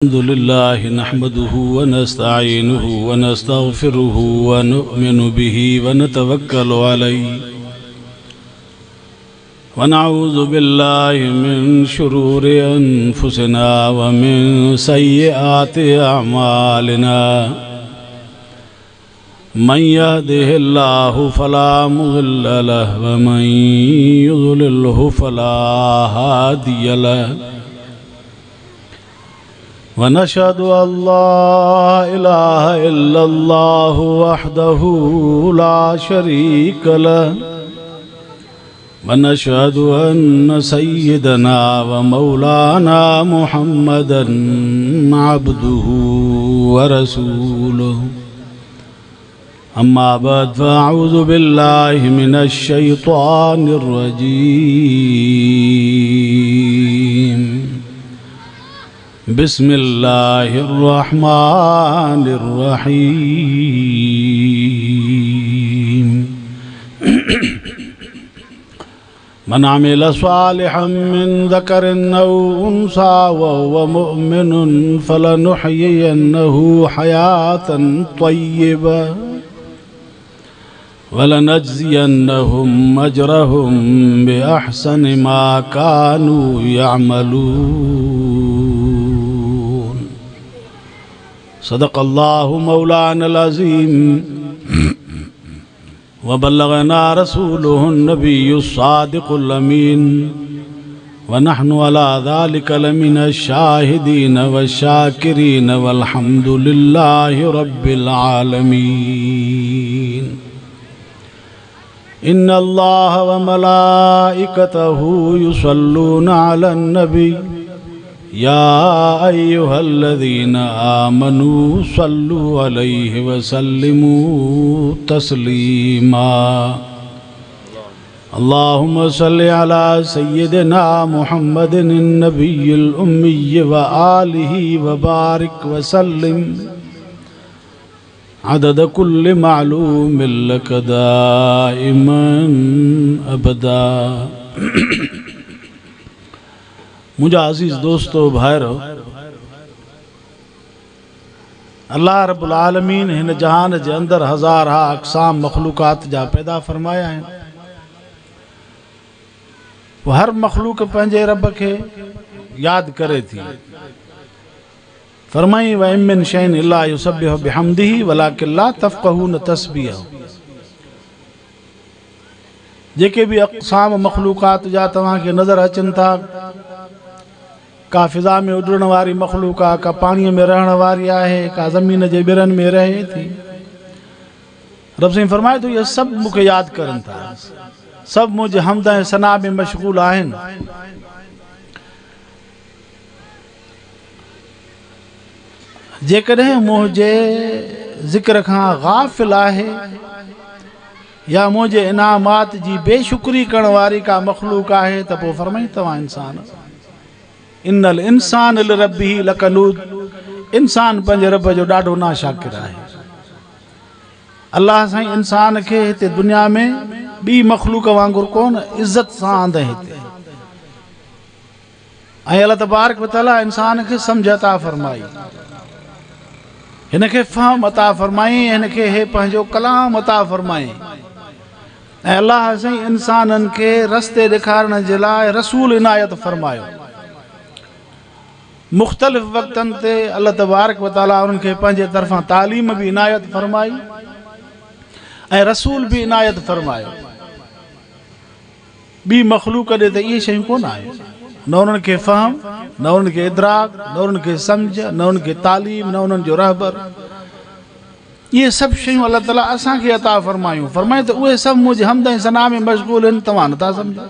الحمد لله نحمده ونستعينه ونستغفره ونؤمن به ونتوكل عليه ونعوذ بالله من شرور أنفسنا ومن سيئات أعمالنا من يهده الله فلا مضل له ومن يضلله فلا هادي له ونشهد أن لا إله إلا الله وحده لا شريك له ونشهد أن سيدنا ومولانا محمدا عبده ورسوله أما بعد فأعوذ بالله من الشيطان الرجيم بسم الله الرحمن الرحيم من عمل صالحا من ذكر أو أنثى وهو مؤمن فلنحيينه حياة طيبة ولنجزينهم أجرهم بأحسن ما كانوا يعملون صدق الله مولانا العظيم وبلغنا رسوله النبي الصادق الأمين ونحن على ذلك لمن الشاهدين والشاكرين والحمد لله رب العالمين إن الله وملائكته يصلون على النبي يا أيها الذين آمنوا صلوا عليه وسلموا تسليما اللهم صل على سيدنا محمد النبي الأمي وآله وبارك وسلم عدد كل معلوم لك دائما أبدا منهنجا عزيز دوستو ڀائرو الله رب العالمين هن جهان جي اندر هزارها اقسام مخلوقات جا پيدا فرمايا آهن هر مخلوق پنهنجي رب کي ياد ڪري ٿي فرمائي وان من شيء الا يسبح بحمده ولكن لا تفقهون تسبيحه جيڪي به اقسام مخلوقات جا توهان کي نظر اچن ٿا، ڪا فضا ۾ اڏرڻ واري مخلوق آ، ڪا پاڻيء ۾ رهڻ واري آهي، ڪا زمين جي ٻرن ۾ رهي ٿي. رب سائين فرمائي ٿو اهي سڀ مون کي ياد ڪرن ٿا، سڀ منهنجي حمد ۽ ثنا ۾ مشغول آهن. جيڪڏهن منهنجي ذڪر کان غافل آهي يا منهنجي انعامات جي بي شڪري ڪرڻ واري ڪا مخلوق آهي ته پوء فرمائي توهان انسان ان الانسان لربه لڪنود انسان پنهنجي رب جو ڏاڍو ناشاڪر آهي الله سائين انسان کي هتي دنيا ۾ ٻي مخلوق وانگر ڪون عزت سان آندئي هتي ۽ الله تبارڪ وتعاليٰ انسان کي سمجهه عطا فرمائي، هن کي فهم عطا فرمائي، هن کي هي پنهنجو ڪلام عطا فرمائي ۽ الله سائين انسانن کي رستي ڏيکارڻ جي لاء رسول عنايت فرمايو. مختلف وقتن تي الله تبارڪ وتعاليٰ انهن کي پنهنجي طرفان تعليم به عنايت فرمائي ۽ رسول به عنايت فرمايو. ٻي مخلوق ڏي ته اهي شيون ڪونه آهن، نه انهن کي فهم، نه انهن کي ادراڪ، نه انهن کي سمجهه، نه انهن کي تعليم، نه انهن جو رهبر. اهي سڀ شيون الله تعاليٰ اسان کي عطا فرمايون. فرمائي ته اهي سڀ منهنجي حمد ۽ ثنا ۾ مشغول آهن، توهان نٿا سمجهو.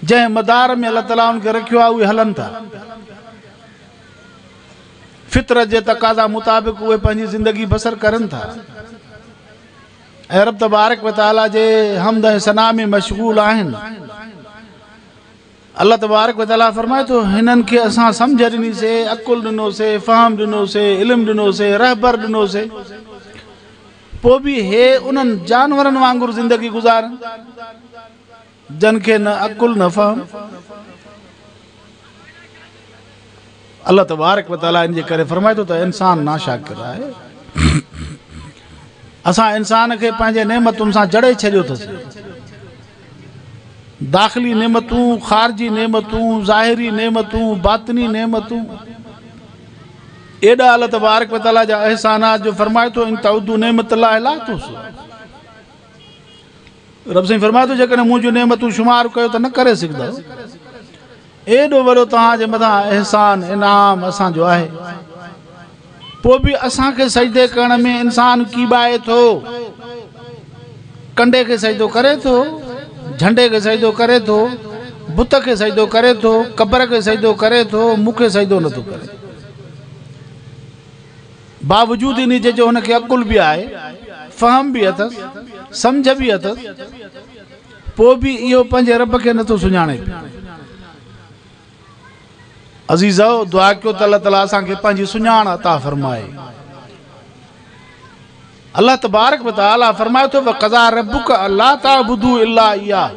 جنهن مدار ۾ الله تعاليٰ انهن کي رکيو آهي، اهي هلن ٿا. فطرت جي تقاضا مطابق اهي پنهنجي زندگي بسر ڪرن ٿا. ۽ رب تبارڪ و تعاليٰ جي حمد ۽ ثنا ۾ مشغول آهن. الله تبارڪ و تعاليٰ فرمائي ٿو هنن کي اسان سمجهه ڏني سي، عقل ڏنو سي، فهم ڏنو سي، علم ڏنو سي، رهبر ڏنو سي، پوء به هي انهن جانورن وانگر زندگي گذارن جن کي نه عقل نه فهم. الله تبارڪ و تعاليٰ ان جي ڪري فرمائي ٿو ته انسان ناشاڪر آهي. اسان انسان کي پنهنجي نعمتن سان جڙي ڇڏيو اٿس. داخلي نعمتون، خارجي نعمتون، ظاهري نعمتون، باطني نعمتون. ايڏا الله تبارڪ و تعاليٰ جا احسانات جو فرمائي ٿو ان تعدوا نعمت الله لا تحصوها. رب سائين فرمائي ٿو جيڪڏهن منهنجون نعمتون شمار ڪيو ته نه ڪري سگهندؤ. ايڏو وڏو توهان جي مٿان احسان انعام اسان جو آهي پوء به اسان کي سجدي ڪرڻ ۾ انسان ڪيٻائي ٿو ڪنڊي کي سجدو ڪري ٿو جهنڊي کي سجدو ڪري ٿو بت کي سجدو ڪري ٿو قبر کي سجدو ڪري ٿو مون کي سجدو نٿو ڪري باوجود انهي جي جو هن کي عقل به آهي فهم به اٿس سمجهه به اٿس پوء به اهو پنهنجي رب کي نٿو سڃاڻي پيو. عزيزؤ! دعا ڪيو ته الله تعالي اسان کي پنهنجي سڃاڻ عطا فرمائي. الله تبارڪ و تعالي فرمائي ٿو وقضا ربک الا تعبدوا الا اياه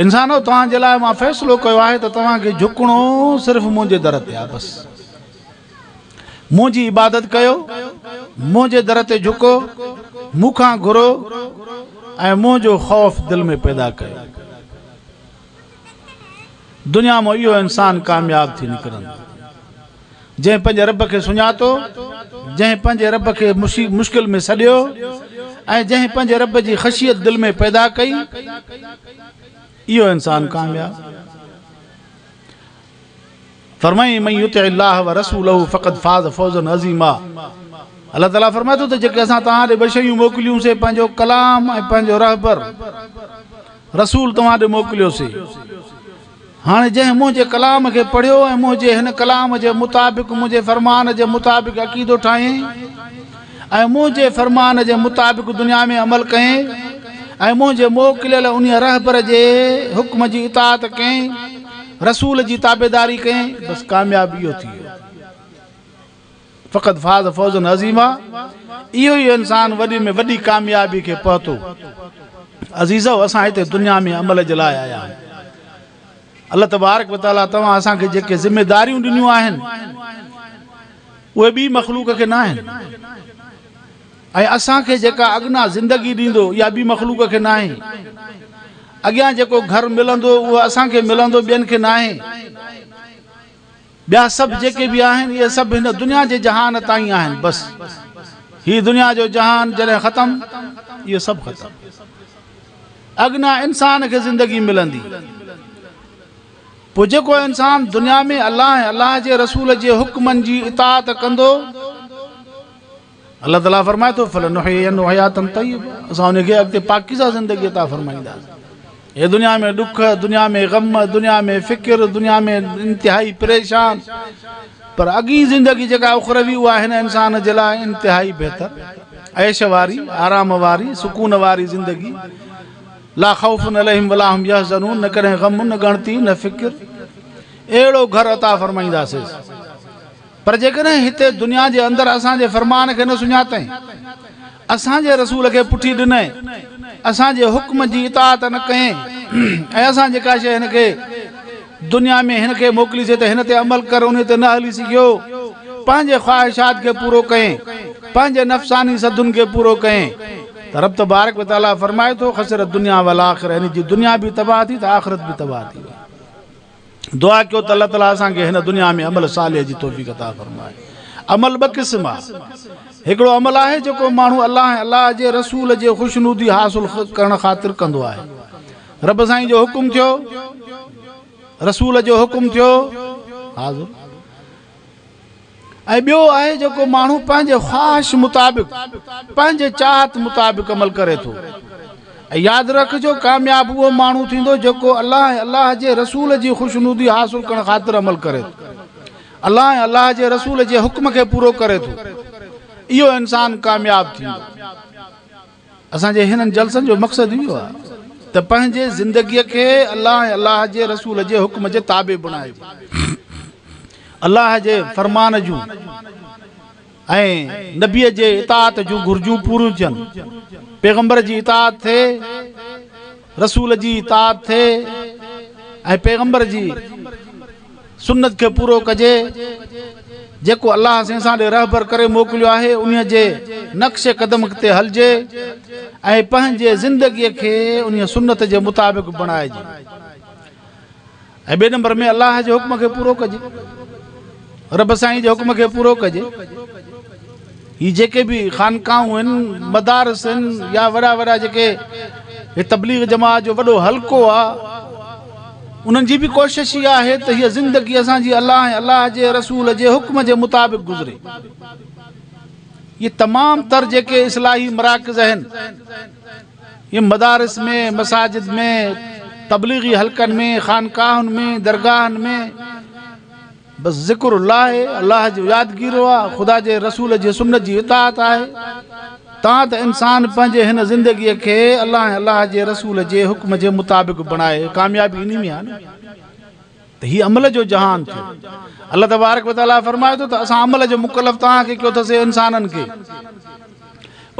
انسانو توهان جي لاء مان فيصلو ڪيو آهي ته توهان کي جهڪڻو صرف منهنجي در تي آهي بس منهنجي عبادت ڪيو، منهنجي در تي جهڪو، مون کان گهرو ۽ منهنجو خوف دل ۾ پيدا ڪيو. دنيا مان اهو انسان ڪامياب ٿي نڪرندو، جنهن پنهنجي رب کي سڃاتو، جنهن پنهنجي رب کي مشڪل ۾ سڏيو ۽ جنهن پنهنجي رب جي خشيت دل ۾ پيدا ڪئي، اهو انسان ڪامياب. فرمائين من يطع الله ورسوله فقد فاز فوزا عظيما الله تعالي فرمائي ٿو ته جيڪي اسان توهان ڏي ٻه شيون موڪليون سي پنهنجو ڪلام ۽ پنهنجو رهبر رسول توهان ڏي موڪليو سي هاڻي جنهن منهنجي ڪلام کي پڙهيو ۽ منهنجي هن ڪلام جي مطابق منهنجي فرمان جي مطابق عقيدو ٺاهين ۽ منهنجي فرمان جي مطابق دنيا ۾ عمل ڪئين ۽ منهنجي موڪليل انهي رهبر جي حڪم جي اطاعت ڪئين رسول جي تابعداري ڪئين بس ڪامياب اهو ٿي ويو. فقد فاز فوزا عظيما اهو ئي انسان وڏي ۾ وڏي ڪاميابي کي پهتو. عزيزو اسان هتي دنيا ۾ عمل جي لاء آيا آهيون. الله تبارڪ وتعالي توهان اسان کي جيڪي ذميداريون ڏنيون آهن اهي ٻي مخلوق کي ناهن ۽ اسان کي جيڪا اڳنا زندگي ڏيندو اها ٻي مخلوق کي ناهي. اڳيان جيڪو گهر ملندو اهو اسان کي ملندو ٻين کي ناهي. ٻيا سڀ جيڪي به آهن اهي سڀ هن دنيا جي جهان تائين آهن بس هي دنيا جو جهان جڏهن ختم اهو سڀ ختم. اڳنا انسان کي زندگي ملندي. پوء جيڪو انسان دنيا ۾ الله ۽ الله جي رسول جي حڪمن جي اطاعت ڪندو، الله تعاليٰ فرمائي ٿو، فلنحيينه حياة طيبة، اسان ان کي اڳتي پاڪيزه زندگي عطا فرمائينداسين. هي دنيا ۾ ڏک، دنيا ۾ غم، دنيا ۾ فڪر، دنيا ۾ انتهائي پريشان، پر اڳين زندگي جيڪا اخروي اها هن انسان جي لاء انتهائي بهتر، عيش واري، آرام واري، سڪون واري زندگي. لا خوف عليهم ولا هم يحزنون نه ڪڏهن غم نه ڳڻتي نه فڪر اهڙو گهر عطا فرمائينداسيس پر جيڪڏهن هتي دنيا جي اندر اسان جي فرمان کي نه سڃاتئين اسان جي رسول کي پٺي ڏنئين اسان جي حڪم جي اطاعت نه ڪئين ۽ اسان جيڪا شيء هن کي دنيا ۾ هن کي موڪليسي ته هن تي عمل ڪر انهي تي نه هلي سگهيو پنهنجي خواهشات کي پورو ڪئين پنهنجي نفساني سڌن کي پورو ڪئين ته رب تبارڪ و تعالي فرمائي ٿو خسر الدنيا والآخره يعني جي دنيا به تباهه ٿي ته آخرت به تباهه ٿي وئي. دعا ڪيو ته الله تعالي اسان کي هن دنيا ۾ عمل صالح جي توفيق عطا فرمائي. عمل ٻه قسم آ. هڪڙو عمل آهي جيڪو ماڻهو الله ۽ الله جي رسول جي خوشنودي حاصل ڪرڻ خاطر ڪندو آهي. رب سائين جو حڪم ٿيو، رسول جو حڪم ٿيو، حاضر. ۽ ٻيو آهي جيڪو ماڻهو پنهنجي خواهش مطابق، پنهنجي چاهت مطابق عمل ڪري ٿو. ۽ ياد رکجو ڪامياب اهو ماڻهو ٿيندو جيڪو الله ۽ الله جي رسول جي خوشنودي حاصل ڪرڻ خاطر عمل ڪري ٿو. الله ۽ الله جي رسول جي حڪم کي پورو ڪري ٿو. اهو انسان ڪامياب ٿيندو. اسان جي هنن جلسن جو مقصد اهو آهي ته پنهنجي زندگيء کي الله ۽ الله جي رسول جي حڪم جي تابع بڻائجي. الله جي فرمان جون ۽ نبيء جي اطاعت جون گهرجون پوريون ٿين. پيغمبر جي اطاعت ٿئي، رسول جي اطاعت ٿئي ۽ پيغمبر جي. سنت کي پورو ڪجي، جيڪو الله سائين اسان ڏي رهبر ڪري موڪليو آهي انهي جي نقش قدم تي هلجي ۽ پنهنجي زندگي کي انهي سنت جي مطابق بڻائجي ۽ ٻئي نمبر ۾ الله جي حڪم کي پورو ڪجي، رب سائين جي حڪم کي پورو ڪجي. هي جيڪي به خانقاهون آهن، مدارس آهن يا وڏا وڏا جيڪي هي تبليغ جماعت جو وڏو حلقو آ انهن جي به ڪوشش اها آهي ته هيء زندگي اسان جي الله ۽ الله جي رسول جي حڪم جي مطابق گذري. اهي تمام تر جيڪي اصلاحي مراڪز آهن، اهي مدارس ۾، مساجد ۾، تبليغي حلقن ۾، خانقاهن ۾، درگاهن ۾، بس ذڪر الله آهي، الله جو يادگيرو آ، خدا جي رسول جي سنت جي اطاعت آهي، تان ته انسان پنهنجي هن زندگيء کي الله ۽ الله جي رسول جي حڪم جي مطابق بڻائي، ڪاميابي انهي ۾ آ نه ته هي عمل جو جهان ٿيو. الله تبارڪ وتعاليٰ فرمائي ٿو ته اسان عمل جو مڪلف توهان کي ڪيو اٿس اي انسانن کي.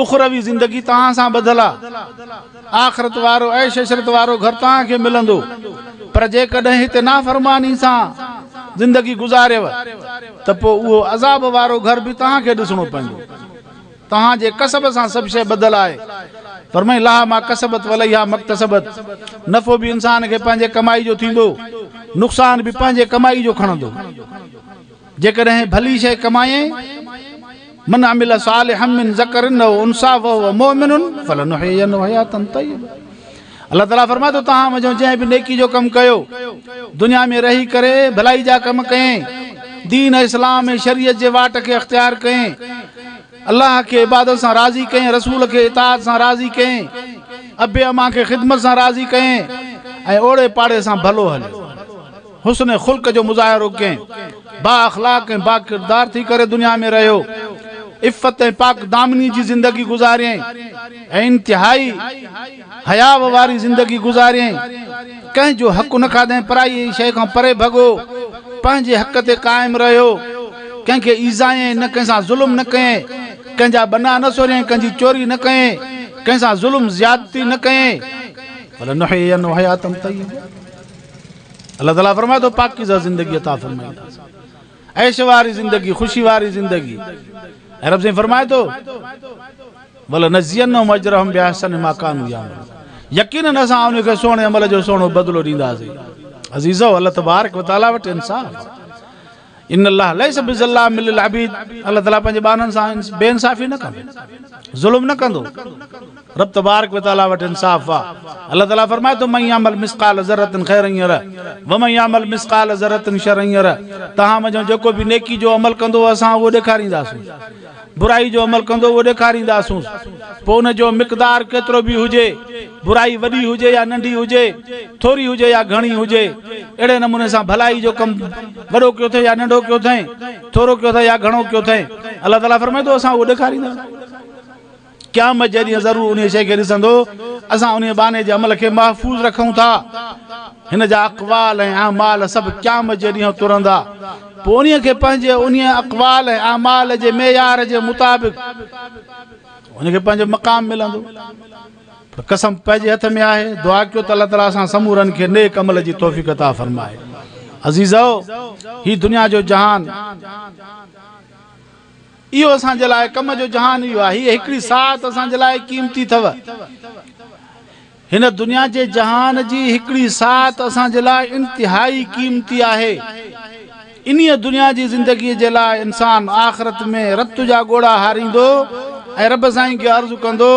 اخروي زندگي توهان سان ٻڌل آ، آخرت وارو عيش عشرت وارو گهر توهان کي ملندو، پر جيڪڏهن هتي نافرماني سان زندگي گذاريو ته پوء اهو عذاب وارو گهر به توهان کي ڏسڻو پوندو. توهان جي ڪسب سان سڀ شيء ٻڌل آهي. فرمائين لها ما ڪسبت وليها ما اڪتسبت نفعو به انسان کي پنهنجي ڪمائي جو ٿيندو، نقصان به پنهنجي ڪمائي جو کڻندو. جيڪڏهن ڀلي شيء ڪمايائين، من عمل صالحا من ذڪر او انثي وهو مؤمن فلنحيينه حياة طيبه الله تعالي فرمائي ٿو توهان منجهون جنهن به نيڪي جو ڪم ڪيو دنيا ۾ رهي ڪري ڀلائي جا ڪم ڪيائين دين اسلام ۽ شريعت جي واٽ کي اختيار ڪيائين الله کي عبادت سان راضي ڪيائين رسول کي اطاعت سان راضي ڪيائين ابي امان کي خدمت سان راضي ڪيائين ۽ اوڙي پاڙي سان ڀلو هليو حسن خلق جو مظاهرو ڪيائين، بااخلاق ۽ باڪردار ٿي ڪري دنيا ۾ رهيو، عفت ۽ پاڪ دامني جي زندگي گذاريائين ۽ انتهائي حياء واري زندگي گذاريائين، ڪنهن جو حق نه کاڌائين، پرائي شيء کان پري ڀڳو، پنهنجي حق تي قائم رهيو، ڪنهن کي ايذايائين نه، ڪنهن سان ظلم نه ڪيائين، ڪنهن جا ٻنا نه سوريائين، ڪنهن جي چوري نه ڪيائين، ڪنهن سان ظلم زيادتي نه ڪيائين. فلنحيينه حياة طيبه. الله تعالي فرمائي ٿو پاڪيزه زندگي عطا فرمائينداسين عيش واري زندگي خوشي واري زندگي ۽ رب سائين فرمائي ٿو ولنجزينهم اجرهم باحسن ما كانوا يعملون يقينا اسان ان کي سهڻي عمل جو سهڻو بدلو ڏينداسين عزيزو الله تبارڪ وتعالي وٽ انصاف ان الله ليس بظلام للعبيد الله تعالي پنهنجي ٻانهن سان بي انصافي نه ڪندو ظلم نه ڪندو رب تبارڪ وتعالي وٽ انصاف آ الله تعالي فرمائي ٿو من يعمل مثقال ذره خيرا يره ومن يعمل مثقال ذره شرا يره تهان منجهون جيڪو به نيڪي جو عمل ڪندو اسان اهو ڏيکارينداسون برائي جو عمل ڪندو اهو ڏيکارينداسونس، پوء ان جو مقدار ڪيترو به هجي، برائي وڏي هجي يا ننڍي هجي، ٿوري هجي يا گهڻي هجي، اهڙي نموني سان ڀلائي جو ڪم وڏو ڪيو اٿئي يا ننڍو ڪيو اٿئي، ٿورو ڪيو اٿئي يا گهڻو ڪيو اٿئي، الله تعاليٰ فرمائي ٿو اسان اهو ڏيکارينداسون. قيامت جي ڏينهن ضرور انهيء شيء کي ڏسندو، اسان انهيء ٻانهي جي عمل کي محفوظ رکون ٿا، هن جا اقوال ۽ اعمال سڀ قيامت جي ڏينهن ترندا. پوء انهيء کي پنهنجي انهيء اقوال ۽ اعمال جي معيار جي مطابق ان کي پنهنجو مقام ملندو. پر قسم پنهنجي هٿ ۾ آهي. دعا ڪيو ته الله تعاليٰ اسان سمورن کي نيڪ عمل جي توفيق عطا فرمائي. عزيزؤ! هي دنيا جو جهان اهو اسان جي لاء ڪم جو جهان اهو آهي. هيء هڪڙي ساعت اسان جي لاء قيمتي اٿو. هن دنيا جي جهان جي هڪڙي ساعت اسان جي لاء انتهائي قيمتي آهي. انهيء دنيا جي زندگيء جي لاء انسان آخرت ۾ رت جا ڳوڙها هاريندو ۽ رب سائين کي عرض ڪندو،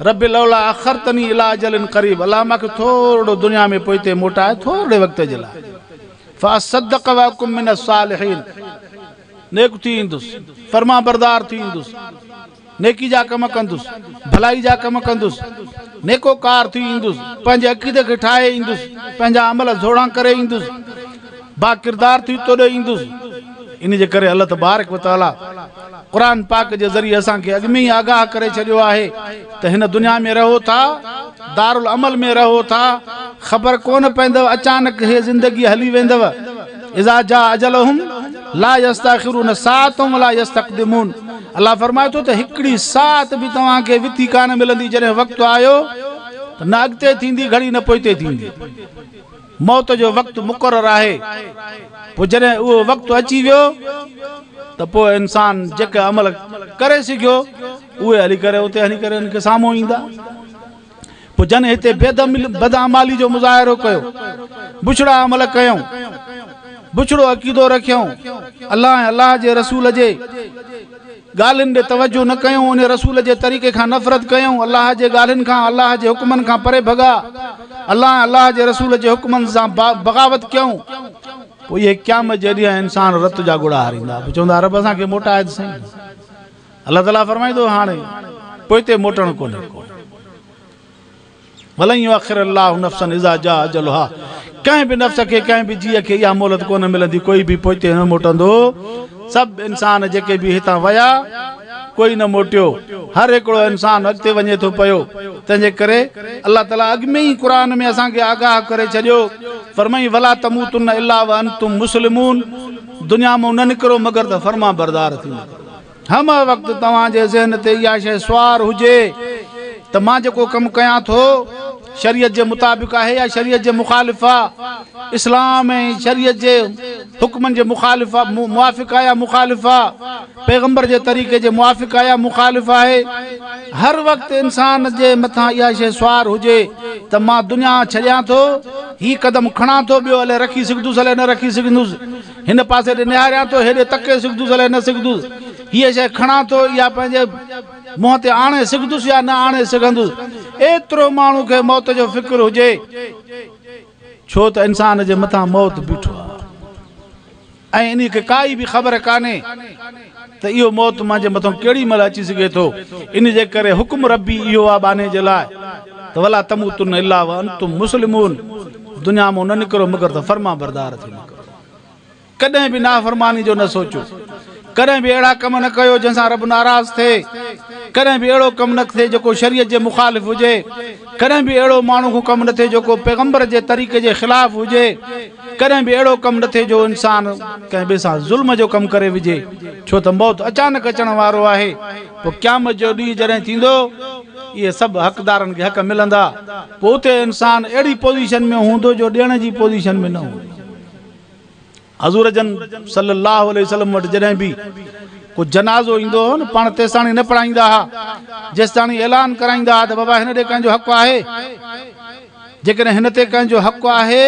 رب لولا اخرتني الي اجل قريب الله مان کي ٿورڙو دنيا ۾ پوئتي موٽاء ٿورڙي وقت جي لاء فاصدق واڪن من الصالحين نيڪ ٿي ايندس، فرمانبردار ٿي ايندس. نيڪي جا ڪم ڪندس، ڀلائي جا ڪم ڪندس، نيڪوڪار ٿي ايندس، پنهنجي عقيدي کي ٺاهي ايندس، پنهنجا عمل زوڙان ڪري ايندس، باڪردار ٿي توڏي ايندس. ان جي ڪري الله تبارڪ و تعالي قرآن پاڪ جي ذريعي اسان کي اڳ ۾ ئي آگاهه ڪري ڇڏيو آهي ته هن دنيا ۾ رهو ٿا، دارالعمل ۾ رهو ٿا، خبر ڪونه پوندو اچانڪ هي زندگي هلي ويندو. اذا جاء اجلهم لا يستاخرون ساعة ولا يستقدمون الله فرمائي ٿو ته هڪڙي ساعت به توهان کي وٿي ڪانه ملندي جڏهن وقت آيو ته نه اڳتي ٿيندي گهڙي نه پوئتي ٿيندي. موت جو وقت مقرر آهي. پوء جڏهن اهو وقت اچي ويو ته پوء انسان جيڪي عمل ڪري سگهيو اهي هلي ڪري اتي هلي ڪري ان کي سامهون ايندا. پوء جن هتي بداعمالي جو مظاهرو ڪيو، بڇڙا عمل ڪيائون، بڇڙو عقيدو رکيائون، الله ۽ الله جي رسول جي ڳالهين ڏي توجه نه ڪيائون، ان رسول جي طريقي کان نفرت ڪيائون، الله جي ڳالهين کان، الله جي حڪمن کان پري ڀڳا، الله ۽ الله جي رسول جي حڪمن سان بغاوت ڪيائون، پوء اهي قيامت جي ڏينهن انسان رت جا ڳوڙها هاريندا، پوء چوندا رب اسان کي موٽاء ته سهي. الله تعاليٰ فرمائيندو هاڻي پوئتي موٽڻ ڪونهي ڪو. ولن يؤخر الله نفسا اذا جاء اجلها ڪنهن به نفس کي ڪنهن به جيء کي اها مهلت ڪونه ملندي ڪوئي به پوئتي نه موٽندو سڀ انسان جيڪي به هتان ويا ڪوئي نه موٽيو هر هڪڙو انسان اڳتي وڃي ٿو پيو تنهن جي ڪري الله تعاليٰ اڳ ۾ ئي قرآن ۾ اسان کي آگاهه ڪري ڇڏيو فرمائي ولا تموتن الا وانتم مسلمون دنيا مان نه نڪرو مگر ته فرمانبردار ٿي نڪرو. همه وقت توهان جي ذهن تي اها شيء سوار هجي ته مان جيڪو ڪم ڪيان ٿو شريعت جي مطابق آهي يا شريعت جي مخالف آ، اسلام ۽ شريعت جي حڪمن جي مخالف آ، موافق آ يا مخالف آ، پيغمبر جي طريقي جي موافق آ يا مخالف آهي. هر وقت انسان جي مٿان اها شيء سوار هجي ته مان دنيا ڇڏيان ٿو، هي قدم کڻان ٿو، ٻيو الائي رکي سگهندس الائي نه رکي سگهندس. هن پاسي ڏي نهاريان ٿو، هيڏي تڪي سگهندس الائي نه سگهندس. هيء شيء کڻان ٿو، اها پنهنجي منهن تي آڻي سگهندس يا نه آڻي سگهندس. ايترو ماڻهو کي موت جو فڪر هجي، ڇو ته انسان جي مٿان موت بيٺو آهي ۽ انهيء کي ڪائي به خبر ڪانهي ته اهو موت منهنجي مٿان ڪهڙي مهل اچي سگهي ٿو. ان جي ڪري حڪم ربي اهو آهي ٻانهي جي لاء ته ولا تموتن الا وانتم مسلمون دنيا مان نه نڪرو مگر ته فرمانبردار ٿي نڪرو. ڪڏهن به نافرماني جو نه سوچو. ڪڏهن به اهڙا ڪم نه ڪيو جنهن سان رب ناراض ٿئي. ڪڏهن به اهڙو ڪم نه ٿئي جيڪو شريعت جي مخالف هجي. ڪڏهن به اهڙو ماڻهو کان ڪم نه ٿئي جيڪو پيغمبر جي طريقي جي خلاف هجي. ڪڏهن به اهڙو ڪم نه ٿئي جو انسان ڪنهن ٻئي سان ظلم جو ڪم ڪري وجهي. ڇو ته موت اچانڪ اچڻ وارو آهي. پوء قيامت جو ڏينهن جڏهن ٿيندو اهي سڀ حقدارن کي حق ملندا. پوء اتي انسان اهڙي پوزيشن ۾ هوندو جو ڏيڻ جي پوزيشن ۾ نه هوندو. حضور جن صلي الله عليه وسلم وٽ جڏهن به ڪو جنازو ايندو هو نه پاڻ تيستاڻي نه پڙهائيندا ها جيستاڻي اعلان ڪرائيندا ها ته بابا هن ڏي ڪنهن جو حق آهي جيڪڏهن هن تي ڪنهن جو حق آهي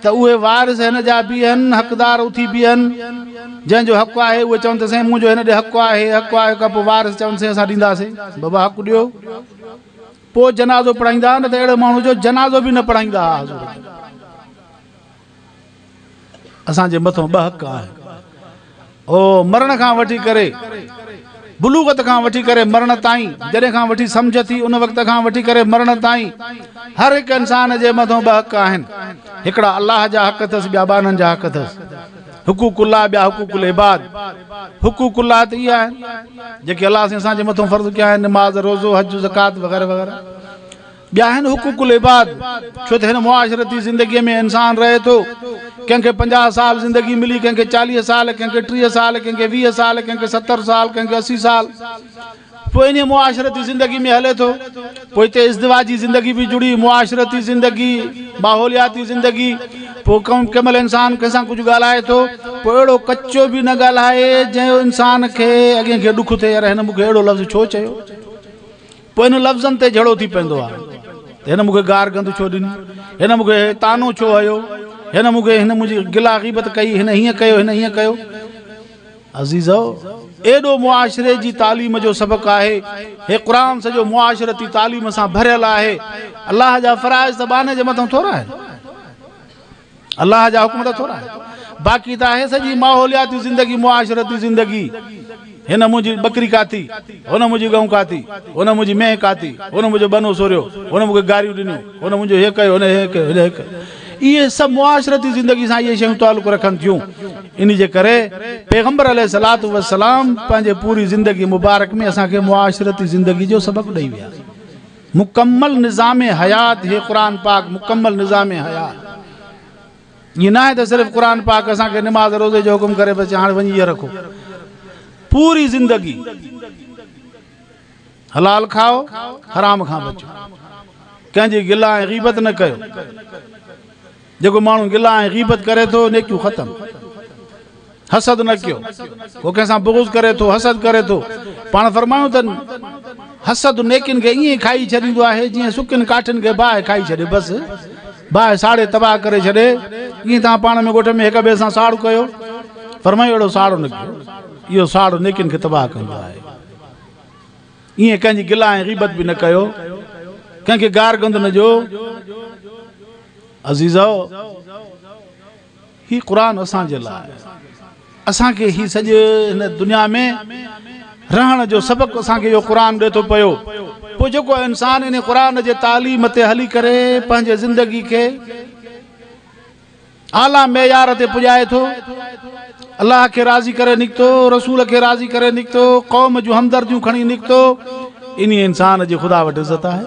ته اهي وارث هن جا بيهن حقدار اٿي بيهن جنهن جو حق آهي اهي چون ته سائين منهنجو هن ڏي حق آهي حق آهي کان پوء وارث چون سائين اسان ڏينداسين بابا حق ڏيو پوء جنازو پڙهائيندا ها نه ته اهڙي ماڻهو جو جنازو به نه پڙهائيندا ها حضور اسان جي مٿو ٻه حق آهن او مرڻ کان وٺي ڪري بلوغت کان وٺي ڪري مرڻ تائين جڏهن کان وٺي سمجھ ٿي ان وقت کان وٺي ڪري مرڻ تائين هر هڪ انسان جي مٿو ٻه حق آهن هڪڙا الله جا حق اٿس ٻيا ٻانهن جا حق اٿس حقوق الله ٻيا حقوق العباد حقوق الله ته اهي آهن جيڪي الله سائين اسان جي مٿو فرض ڪيا آهن نماز روزو حج زڪوات وغيره وغيره ٻيا آهن حقوق العباد ڇو ته هن معاشرتي زندگي ۾ انسان رهي ٿو ڪنهن کي 50 سال زندگي ملي ڪنهن کي 40 سال ڪنهن کي 30 سال ڪنهن کي 20 سال ڪنهن کي 70 سال ڪنهن کي 80 سال پوء انهيء معاشرتي زندگي ۾ هلي ٿو. پوء اتي ازدواجي زندگي به جڙي، معاشرتي زندگي، ماحولياتي زندگي. پوء ڪنهن مهل انسان ڪنهن سان ڪجهه ڳالهائي ٿو، پوء اهڙو ڪچو به نه ڳالهائي، جنهن انسان کي اڳئين کي ڏک ٿئي، يار هن مون کي اهڙو لفظ ڇو چيو؟ پوء ان لفظن تي جهڙو ٿي پوندو آهي ته هن مون کي گار گند ڇو ڏني، هن مون کي طعنو ڇو هنيو، هن مون کي هن منهنجي گلا غيبت ڪئي، هن هيئن ڪيو، هن هيئن ڪيو. عزيزو! ايڏو معاشري جي تعليم جو سبق آهي. هي قرآن سڄو معاشرتي تعليم سان ڀريل آهي. الله جا فرائض ته ٻانهي جي مٿان ٿورا آهن. الله جا حڪم ته ٿورا آهن. باقي ته آهي سڄي ماحولياتي زندگي معاشرتي زندگي. هن منهنجي ٻڪري ڪاتي، هن منهنجي ڳئون ڪاتي، هن منهنجي مينهن ڪاتي، هن منهنجو ٻنو سوريو، هن مون کي گاريون ڏنيون، هن منهنجو هي ڪيو، هن هي ڪيو، هن هي ڪيو. اهي سڀ معاشرتي زندگي سان اهي شيون تعلق رکن ٿيون. ان جي ڪري پيغمبر عليه الصلوة والسلام پنهنجي پوري زندگي مبارڪ ۾ اسان کي معاشرتي زندگي جو سبق ڏئي ويا. مڪمل نظام حيات هي قرآن پاڪ مڪمل نظام حيات ائين ناهي ته صرف قرآن پاڪ اسان کي نماز روزي جو حڪم ڪري بس هاڻي وڃي اهي رکو. پوري زندگي حلال کائو حرام کان بچو. ڪنهن جي گلا ۽ غيبت نه ڪيو. جيڪو ماڻهو گلا ۽ غيبت ڪري ٿو، نيڪيون ختم. حسد نه ڪيو. ڪو ڪنهن سان بغض ڪري ٿو، حسد ڪري ٿو. پاڻ فرمايو ته حسد نيڪين کي ائين کائي ڇڏيندو آهي جيئن سڪين ڪاٺين کي باهه کائي ڇڏي. بس باهه ساڙي تباهه ڪري ڇڏي. ائين توهان پاڻ ۾ ڳوٺ ۾ هڪ ٻئي سان ساڙ ڪيو. فرمايو اهڙو ساڙ نه ڪيو. اهو ساڙ نيڪين کي تباهه ڪندو آهي. ائين ڪنهن جي گلا ۽ غيبت به نه ڪيو، ڪنهن کي گار گند نه ڏيو. عزيزؤ! هي قرآن اسان جي لاء آهي. اسان کي هي سڄي هن دنيا ۾ رهڻ جو سبق اسان کي اهو قرآن ڏئي ٿو پيو. پوء جيڪو انسان ان قرآن جي تعليم تي هلي ڪري پنهنجي زندگي کي اعليٰ معيار تي پڄائي ٿو، الله کي راضي ڪري نڪتو، رسول کي راضي ڪري نڪتو، قوم جون همدرديون کڻي نڪتو، انهي انسان جي خدا وٽ عزت آهي،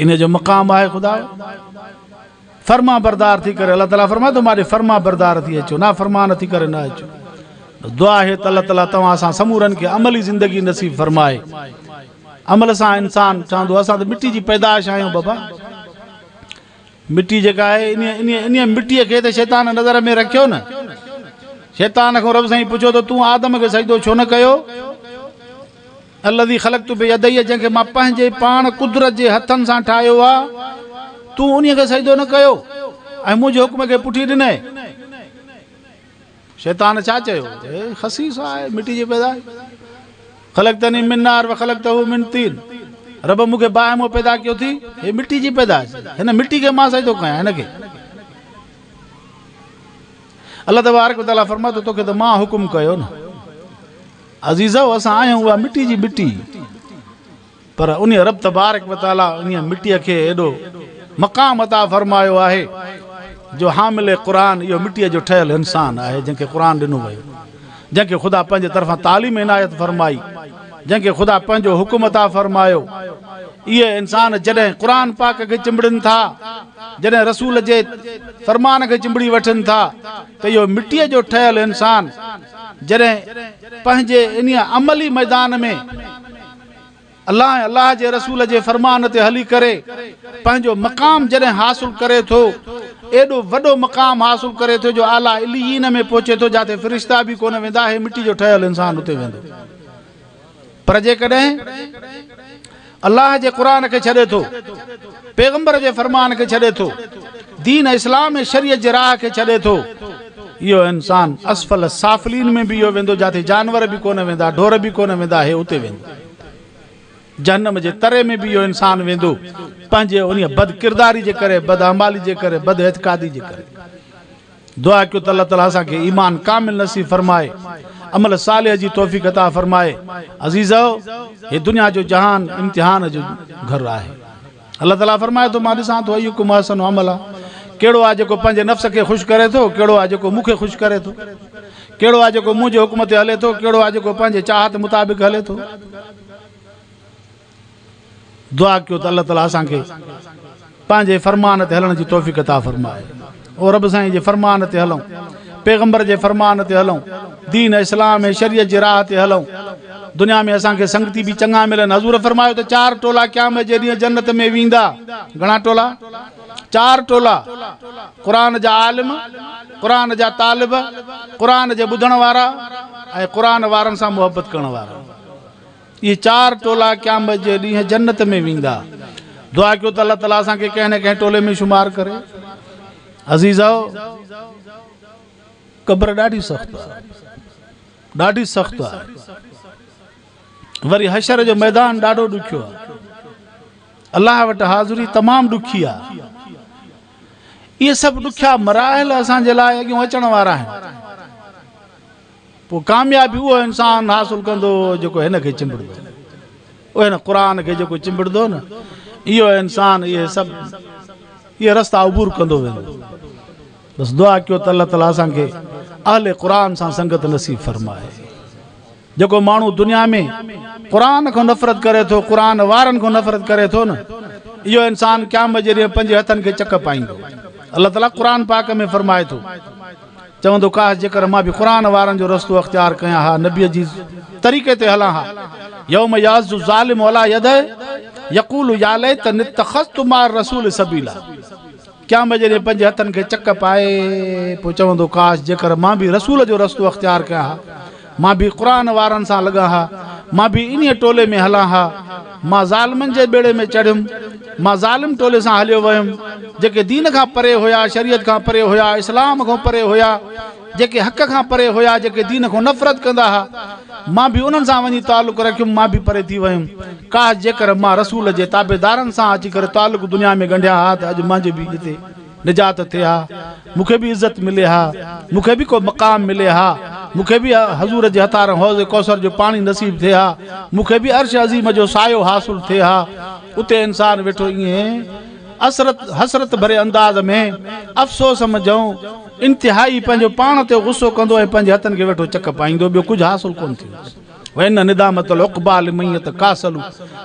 انهي جو مقام آهي خدا وٽ. فرمانبردار ٿي ڪري الله تعاليٰ فرمائي ٿو مان ڏي فرمانبردار ٿي اچو، نافرمان ٿي ڪري نه اچو. دعا آهي ته الله تعاليٰ توهان اسان سمورن کي عملي زندگي نصيب فرمائي. عمل سان انسان ٺهندو، اسان ته مٽي جي پيدائش آهيون بابا. مٽي جيڪا آهي انهيء مٽيء کي ته شيطان نظر ۾ رکيو نه. شيطان کان رب سائين پڇيو ته تون آدم کي سجدو ڇو نه ڪيو؟ الذي خلقت بيدي جنهن کي مان پنهنجي پاڻ قدرت جي هٿن سان ٺاهيو آ، تون انهيء کي سجدو نه ڪيو ۽ منهنجي حڪم کي پٺي ڏنئي. شيطان ڇا چيو؟ هي خسيس آهي، مٽي جي پيدائش. خلقتني من نار وخلقته من طين. رب مون کي باهه مان پيدا ڪيو ٿي، هي مٽي جي پيدائش. هن مٽي کي مان سجدو ڪيان هن کي. الله تبارڪ وتعالي فرمايو ته توکي ته مان حڪم ڪيو نه. عزيزو اسان آهيون اها مٽي جي مٽي. پر انهيء رب تبارڪ و تعاليٰ انهيء مٽيء کي ايڏو مقام عطا فرمايو آهي جو حامل قرآن اهو مٽيء جو ٺهيل انسان آهي جنهن کي قرآن ڏنو ويو، جنهن کي خدا پنهنجي طرفان تعليم عنايت فرمائي، جنهن کي خدا پنهنجو حڪم عطا فرمايو. اهي انسان جڏهن قرآن پاڪ کي چنبڙين ٿا، جڏهن رسول جي فرمان کي چنبڙي وٺن ٿا ته اهو مٽيء جو ٺهيل انسان جڏهن پنهنجي انهيء عملي ميدان ۾ الله ۽ الله جي رسول جي فرمان تي هلي ڪري پنهنجو مقام جڏهن حاصل ڪري ٿو، ايڏو وڏو مقام حاصل ڪري ٿو جو اعليٰ عليين ۾ پهچي ٿو جاتي فرشتا به ڪونه ويندا، هي مٽي جو ٺهيل انسان اتي ويندو. پر جيڪڏهن الله جي قرآن کي ڇڏي ٿو، پيغمبر جي فرمان کي ڇڏي ٿو، دين اسلام ۽ شريعت جي راهه کي ڇڏي ٿو، اهو انسان اسفل السافلين ۾ به اهو ويندو جاتي جانور به ڪونه ويندا، ڍور به ڪونه ويندا، هي اتي ويندو. جهنم جي تري ۾ به اهو انسان ويندو پنهنجي انهيء بد ڪرداري جي ڪري، بد اعمالي جي ڪري، بد اعتقادي جي ڪري. دعا ڪيو ته الله تعالي اسان کي ايمان ڪامل نصيب فرمائي، عمل صالح جي توفيق عطا فرمائي. عزيزؤ! هي دنيا جو جهان امتحان جو گهر آهي. الله تعالي فرمائي ٿو مان ڏسان ٿو ايڪم احسن عملا ڪهڙو آهي جيڪو پنهنجي نفس کي خوش ڪري ٿو ڪهڙو آهي جيڪو مون کي خوش ڪري ٿو ڪهڙو آهي جيڪو منهنجي حڪم تي هلي ٿو ڪهڙو آهي جيڪو پنهنجي چاهت مطابق هلي ٿو. دعا ڪيو ته الله تعالي اسان کي پنهنجي فرمان تي هلڻ جي توفيق عطا فرمائي. او رب سائين جي فرمان تي هلون، پيغمبر جي فرمان تي هلون، دين اسلام ۽ شريعت جي راهه تي هلون. دنيا ۾ اسان کي سنگتي به چڱا ملن. حضور فرمايو ته چار ٽولا قيامت جي ڏينهن جنت ۾ ويندا. گهڻا ٽولا؟ چار ٽولا، قرآن جا عالم، قرآن جا طالب، قرآن جي ٻڌڻ وارا ۽ قرآن وارن سان محبت ڪرڻ وارا. اهي چار ٽولا قيامت جي ڏينهن جنت ۾ ويندا. دعا ڪيو ته الله تعالي اسان کي ڪنهن نه ڪنهن ٽولي ۾ شمار ڪري. عزيزؤ! قبر ڏاڍي سخت آهي. ڏاڍي سخت آهي. وري حشر جو ميدان ڏاڍو ڏکيو آهي. الله وٽ حاضري تمام ڏکي آهي. اهي سڀ ڏکيا مراحل اسان جي لاء اڳيون اچڻ وارا آهن. پوء ڪاميابي اهو انسان حاصل ڪندو جيڪو هن کي چنبڙندو. اهو هن قرآن کي جيڪو چنبڙندو نه اهو انسان اهي سڀ اهي رستا عبور ڪندو ويندو. بس دعا ڪيو ته الله تعالي اسان کي اهل قرآن سان سنگت نصيب فرمائي. جيڪو ماڻهو دنيا ۾ قرآن کان نفرت ڪري ٿو، قرآن وارن کان نفرت ڪري ٿو نه اهو انسان قيامت جي ڏينهن پنهنجي هٿن کي چڪ پائيندو. الله تعالي قرآن پاڪ ۾ فرمائي ٿو. چوندو ڪاش جيڪر مان به قرآن وارن جو رستو اختيار ڪيان ها، نبيء جي طريقي تي هلان ها. يوم يعض الظالم علي يديه يقول يا ليتني اتخذت مع الرسول سبيلا. قيامت جي ڏينهن پنهنجي هٿن کي چڪ پائي پوء چوندو ڪاش جيڪر مان به رسول جو رستو اختيار ڪيان ها، مان به قرآن وارن سان لڳان ها، مان به انهيء ٽولي ۾ هلان ها. مان ظالمن جي ٻيڙي ۾ چڙهيم، مان ظالم ٽولي سان هليو ويم، جيڪي دين کان پري هيا، شريعت کان پري هيا، اسلام کان پري هيا. جيڪي حق کان پري هيا، جيڪي دين کان نفرت ڪندا ها، مان به انهن سان وڃي تعلق رکيم، مان به پري ٿي ويم. ڪاش جيڪر مان رسول جي تابعدارن سان اچي ڪري تعلق دنيا ۾ ڳنڍيان ها ته اڄ منهنجي به هتي نجات ٿئي ها، مون کي به عزت ملي ها، مون کي به ڪو مقام ملي ها، مون کي به حضور جي هٿاران حوض ڪوثر جو پاڻي نصيب ٿئي ها، مون کي به عرش عظيم جو سايو حاصل ٿئي ها. اتي انسان ويٺو ائين حسرت حسرت ڀري انداز ۾ افسوس منجهئون انتهائي پنهنجو پاڻ تي غصو ڪندو ۽ پنهنجي هٿن کي ويٺو چڪ پائيندو ٻيو ڪجهه حاصل ڪونه ٿيندس. وان ندامت العقبيٰ لمن يتڪاسل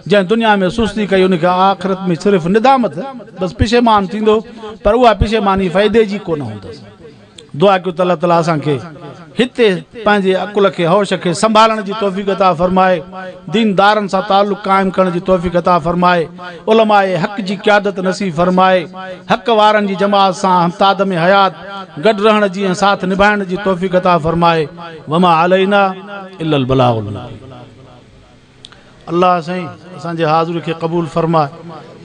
جنهن دنيا ۾ سستي ڪئي ان کي آخرت ۾ صرف ندامت بس پشيمان ٿيندو پر اها پشيماني فائدي جي ڪونه هوندس. دعا ڪيو ته الله تعالي اسان کي هتي پنهنجي عقل کي هوش کي سنڀالڻ جي توفيق عطا فرمائي، ديندارن سان تعلق قائم ڪرڻ جي توفيق عطا فرمائي، علماء حق جي قيادت نصيب فرمائي، حق وارن جي جماعت سان تادم حيات گڏ رهڻ جي ۽ ساٿ نڀائڻ جي توفيق عطا فرمائي، وما علينا الا البلاغ المبين. الله سائين اسان جي حاضري کي قبول فرماء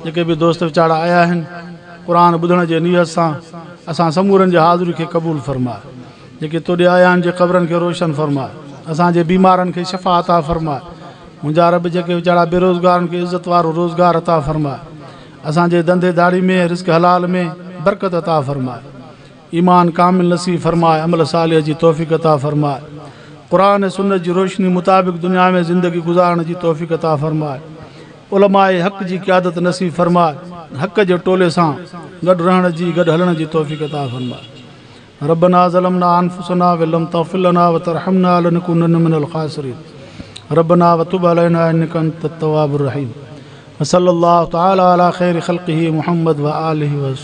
جيڪي به دوست ويچارا آيا آهن قرآن ٻڌڻ جي نيت سان اسان سمورن جي حاضري کي قبول فرماء جيڪي توڏي آيا آهن جي قبرن کي روشن فرماء اسان جي بيمارن کي شفا عطا فرماء منهنجا رب جيڪي ويچارا بيروزگارن کي عزت وارو روزگار عطا فرماء اسان جي ڌنڌي ڌاڙي ۾ رزق حلال ۾ برڪت عطا فرماء ايمان ڪامل نصيب فرماء عمل صالح جي توفيق عطا فرماء قرآن ۽ سنت جي روشني مطابق دنيا ۾ زندگي گذارڻ جي توفيق عطا فرماء علماء حق جي قيادت نصيب فرماء حق جي ٽولي سان گڏ رهڻ جي گڏ هلڻ جي توفيق عطا فرماء ربنا ظلمنا انفسنا وان لم تغفر لنا وترحمنا لنكونن من الخاسرين ربنا وتب علينا انك انت التواب الرحيم وصلى الله تعالى على خير خلقه محمد وآله وصحبه.